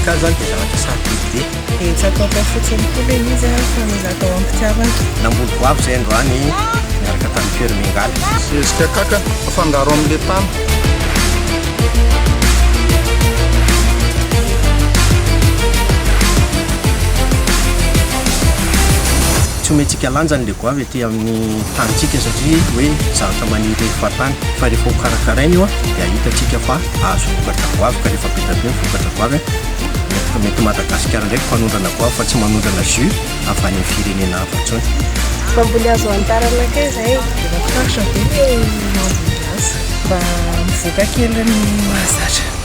Voankazo zany dia zavatra sarobidy be. Dia tsy ataotao fotsiny koa ilay izy fa mila atao am-pitiavana. Namboly goavy izay androany niaraka tamin'ny Cœur Miangaly. Zezika kankana afangaro amin'ilay tany. Tsy omentsika lanjany ilay goavy aty amin'ny tanintsika satria hoe zavatra maniry fahatany fa rehefa ho karakaraina io dia ahitantsika fa ahazo vokatra goavy ka rehefa be dia be ny vokatra goavy mety mety Madagasikara indray mpanondrana goavy fa tsy manondrana jus avy any amin'ny firenena hafa intsony. Mamboly hazo antarana kay izay. Efa faritra be ny mamboly lasa mba mivoaka kely ny mahazatra.